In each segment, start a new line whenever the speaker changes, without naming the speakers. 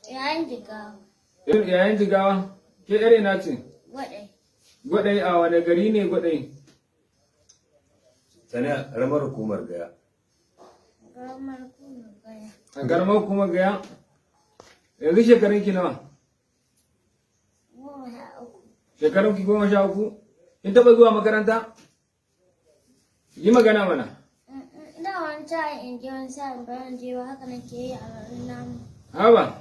Yayin Jigawa.
Yayin Jigawa, ke yar ina ce?
Gwadai.
Gwadai, a wane gari ne Gwadai?
Tana ƙaramar hukumar Gaya.
Ƙaramar hukumar Gaya.
A ƙaramar hukumar Gaya. Yanzu shekarun ki nawa?
13.
Shekarun ki 13? Kin taɓa zuwa makaranta? Yi magana mana.
Da wani sa'in in je, wani sa'in bayan je ba, haka nake yi a garin namu.
Haba.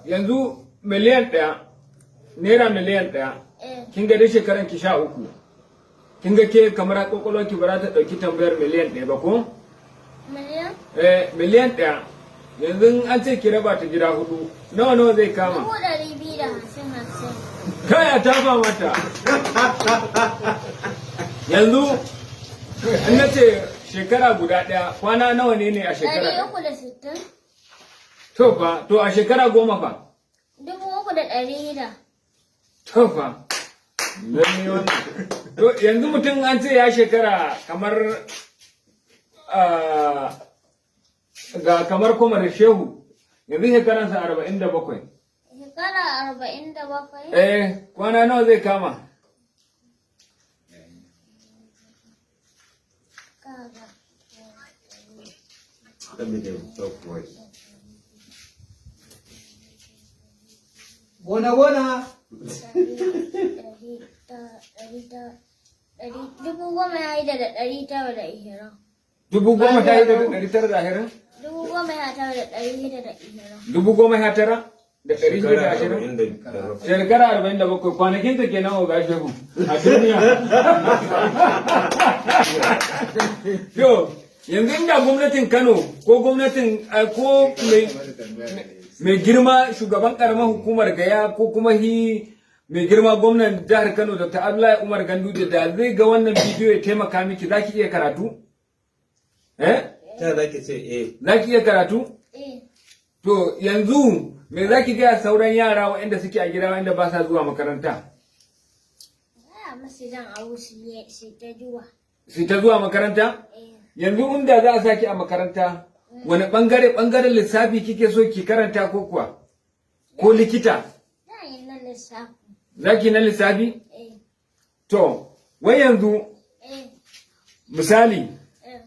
Yanzu 1 miliyan, naira 1 miliyan.
Eh.
Kin ga dai shekaran ki 13. Kin ga ke kamar a kwakwalwar ki ba za ta ɗauki tambayar 1 miliyan ba ko?
Miliyan?
Eh, 1 miliyan. Yanzu in an ce ki raba ta gida hudu, nawa nawa zai kama?
250,000 50.
Kai, a tafa mata. Yanzu in na ce shekara guda ɗaya, kwana nawa ne a shekara?
360.
To fa, to a shekara 10 fa?
3,600.
To fa. Lalle wannan. To yanzu mutum an ce ya shekara kamar ga kamar Komar Shehu, yanzu shekaransa 47.
Shekara 47.
Eh, kwana nawa zai kama?
Kaga.
Let me talk voice.
Gona gona.
Ɗari tara, ɗari tara, ɗari, 10,920.
10,920?
19,620.
19,620?
47.
Shekara 47, kwanakin ka kenan, oga Shehu, a duniya. To yanzu inda gwamnatin Kano ko gwamnatin ko mai girma shugaban karamar hukumar Gaya ko kuma hi mai girma gwamnan jihar Kano, Dr. Abdullahi Umar Ganduje, da zai ga wannan bidiyo ya taimaka miki, za ki iya karatu? Eh?
Ta za ki ce eh.
Za ki iya karatu?
Eh.
To yanzu me za ki gaya sauran yara waɗanda suke a gida, waɗanda ba sa zuwa makaranta?
Gaya masu jan abu su yi su ta zuwa.
Su ta zuwa makaranta?
Eh.
Yanzu inda za a saki a makaranta, wani bangare, bangaren lissafi kike so ki karanta ko kuwa? Ko likita?
Zan yi na lissafi.
Za ki na lissafi?
Eh.
To, wai yanzu
Eh.
misali
Eh.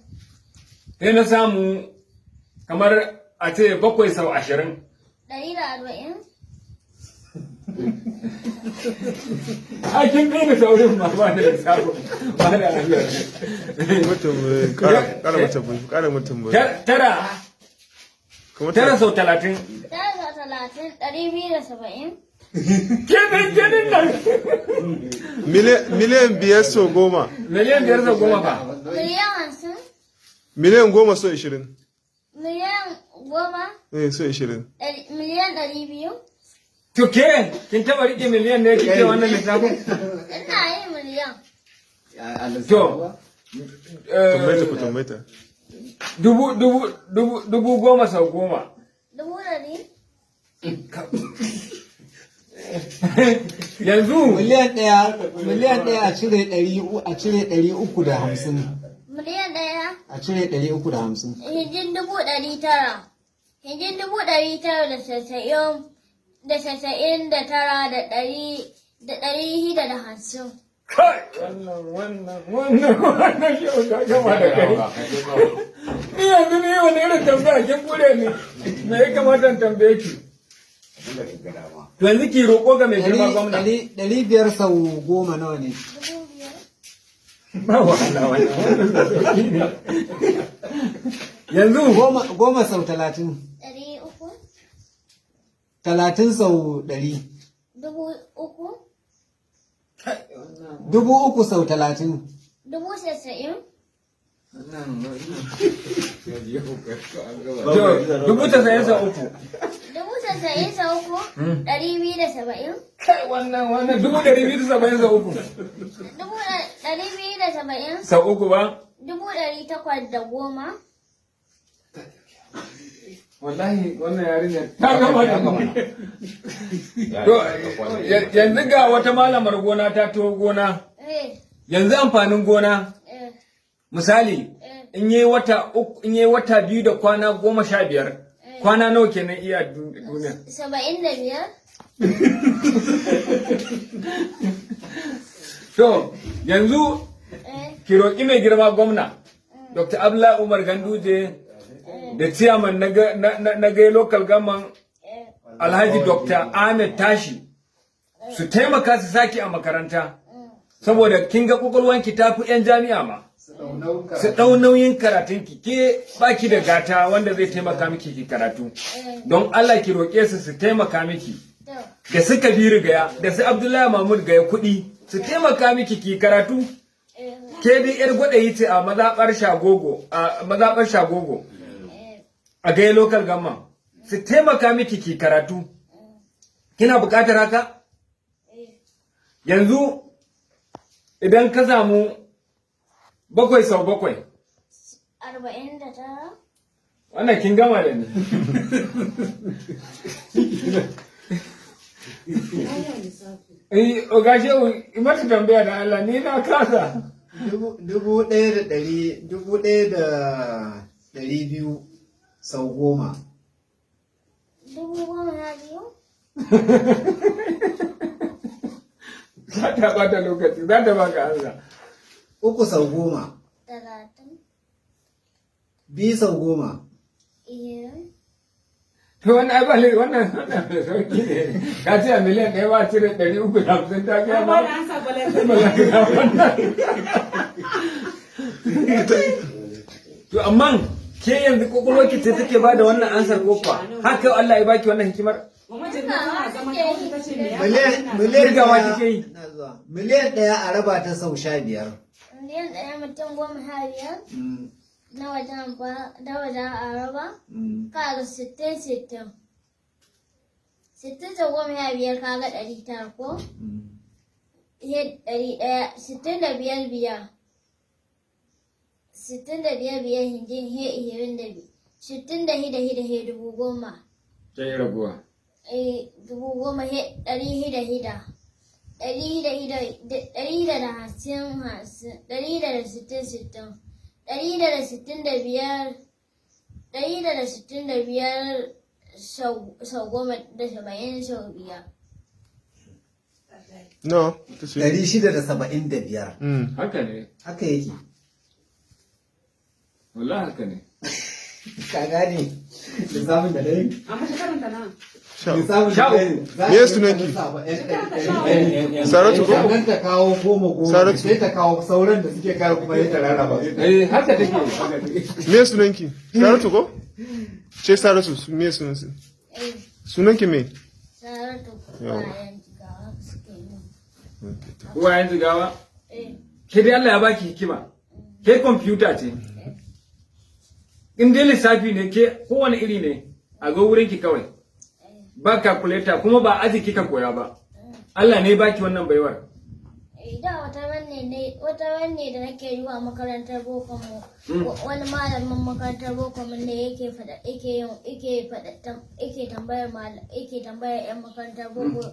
sai na samu kamar a ce 7 sau 20.
140.
A kin fi ni saurin ma ba da lissafi. Ba da
Mutum kara mutum kara mutum.
Tara, 9 sau 30.
9 sau 30, 270.
Kenan kenan nan.
5 miliyan sau 10.
5 miliyan sau 10 fa.
50 miliyan.
10 miliyan sau 20.
10 miliyan.
Eh, sau 20.
200 miliyan.
To ke kin taba rike miliyan ne kike wannan lissafin?
Ina yin miliyan.
To
Tambayta ku tambayta.
Dubu dubu dubu 10,000 sau 10.
100,000.
Yanzu
1 miliyan, 1 miliyan a cire 350.
1 miliyan.
A cire 350.
Hijin 900,000. Hijin 990,000 da 99 da ɗari da 650.
Kai, wannan wannan wannan wannan shi ka gama da kai. Ni yanzu ni wani irin tambaya kin kure ni. Me ya kamata in tambaye ki? To yanzu ki roƙo ga mai girma gwamna.
500 sau 10 nawa ne?
5,000.
Ba wahala wannan. Wannan da sauƙi ne. Yanzu
10 sau 30.
300.
30 sau 100.
3,000.
3,000 sau 30.
90,000.
To 90,000 sau 3.
90,000 sau 3. 270.
Kai, wannan wannan 270,000 sau 3.
270.
Sau 3 ba?
810,000.
Wallahi wannan yarinyar ta gama da ni. To yanzu ga wata malamar gona ta taho gona.
Eh.
Yanzu amfanin gona
Eh.
misali
Eh.
in yi wata 3, in yi wata 2 da kwana 15. Kwana nawa kenan iya duniya?
75.
To, yanzu ki roƙi mai girma gwamna, Dr. Abdullahi Umar Ganduje, da ciyaman na Gaya Local Government, Alhaji Dr. Ahmed Tashi, su taimaka su saki a makaranta. Saboda kin ga kwakwalwanki ta fi 'yan jami'a ma. Su ɗau nauyin karatunki, ke baki da gata wanda zai taimaka miki ki karatu. Don Allah ki roƙe su su taimaka miki.
To.
Da su Kabiru Gaya, da su Abdullahi Mahmud Gaya kuɗi, su taimaka miki ki karatu. Ke dai yar gwadayi ce a mazaɓar Shagogo, a mazaɓar Shagogo, a Gaya Local Government. Su taimaka miki ki karatu. Kina buƙatar haka? Yanzu idan ka samu 7 sau 7,
49.
Wannan kin gama da ni. Eh, oga Shehu, mata tambaya da Allah, ni na kasa.
1,100, 1,200 sau 10.
12,000.
Za ta bata lokaci, za ta baka ansa.
3 sau 10.
30.
2 sau 10.
20.
To wannan ai ba wannan wannan mai sauki ne. Ka ce a miliyan 1 ba cire 350 ta kai ma. Ba za ka ga wannan. To amma ke yanzu kwakwalwarki ce take ba da wannan ansar ko kuwa? Haka Allah ya baki wannan hikimar?
Miliyan
Kirgawa
ɗaya-
kike yi?
Ina zuwa. Miliyan 1 a raba ta sau 15.
Miliyan 1 mutum 15. Nawa zan ba, nawa za a raba? Kaga 60 60. 60 da 15 kaga 900 ko? He 100, 65 biyar. 65 biyar hindin he 22. 66 hida he 10,000.
Ta yi raguwa.
10,000 he 600 hida. 600 hida, 650 50, 660 60. 665, 665 sau 10 da 70 sau 5.
No. Ta ce.
675.
Haka ne.
Haka yake.
Wallahi haka ne.
Ka gane lissafin da dai?
Amma shekaran ta nawa?
13.
Lissafin da
13.
dai. Za
Me
a
sunanki?
lissafa 'yan ɗari.
Saratu ko?
Sannan ta kawo 10 10
Saratu.
sai ta kawo sauran da suke kare kuma sai ta rarraba.
Eh, haka take. Haka take.
Me sunanki? Saratu ko? Ce Saratu, me sunanki?
Eh,
Sunanki me?
Saratu
Yawa.
bayan Jigawa suke yi.
Uwayen Jigawa?
Eh,
Ke dai Allah ya baki hikima. Ke kwamfuta ce. In dai lissafi ne ke kowane iri ne a zo wurin ki kawai. Ba calculator kuma ba aji kika koya ba. Allah ne baki wannan baiwar.
Da wata ranne ne wata ranne da nake yi a makarantar boko mu, wani malamin makarantar boko mu ne yake fada yake yin yake fada yake tambayar yake tambayar yan makarantar boko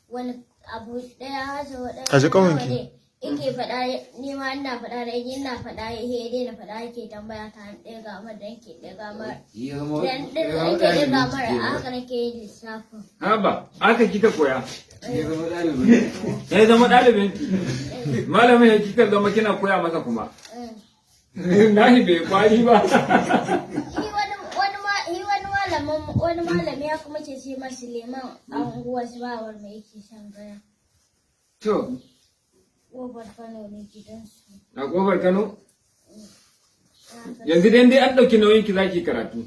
wani abu daya hasa daya.
Aje ƙawanki.
Ne yake fada, ni ma ina fada da ina fada he dai na fada, yake tambaya ta ɗaya ga mar da yake ɗaya ga mar dan yake ɗaya ga mar, haka nake yin lissafin.
Haba, haka kika koya. Ya zama ɗalibin ki. Malamin ya kika zama kina koya masa kuma. Nahi bai kwari ba.
Shi wani wani ma shi wani malamin wani malami ya kuma ce sai ma Suleiman a unguwar su bawar mai yake shan gaya.
To,
Kofar Kano ne gidansu.
a kofar Kano? Yanzu dai an ɗauki nauyin ki zaki karatu.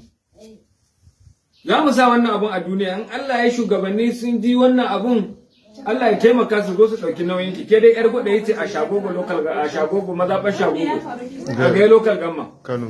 Za mu sa wannan abun a duniya, in Allah ya shugabanni sun ji wannan abun, Allah ya taimaka su zo su ɗauki nauyin ki. Ke dai yar gwada yace a Shagogo local, a Shagogo mazaɓar Shagogo. A Gaya Local Government.
Kano.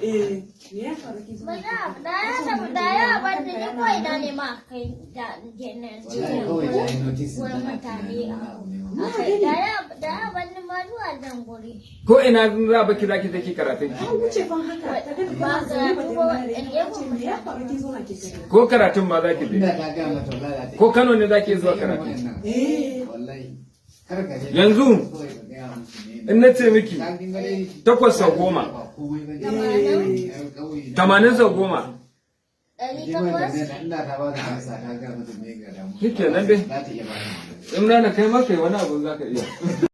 Eh, me ya faru ki
Ba za a da ya tafi da ya bar ni ko ina ne ma kai da
Kawai na yi notice
wurin
tana
mutane
tunanin wani abu ne ma.
a kai da ya da ya bar ni ma zuwa zan guri.
Ko ina za a baki zaki je ki karatun ki.
An wuce fan haka, ta ga
Ba
tana zaune ba ta
karatu
yi
ba,
magana da
in
ita.
je
Ta ce me ya faru ki zo na ke gani.
Ko karatun ma zaki je.
Inda ta gaya mata wallahi za ta
Ko Kano ne zaki zuwa karatu.
Eh,
Wallahi. Kar ka je.
Yanzu,
Kawai ka gaya musu ne.
in na ce miki
Ka kin ga dai
8 sau 10,
ba komai ba ne. Yar ƙauye ne.
80 sau 10.
ɗari
Ji mai
takwas
tambayar nan, ina ta ba da amsa ta ga mata me ga damu.
Shikenan dai.
Za ta iya ba da.
Imrana, kai ma kai wani abu za ka iya.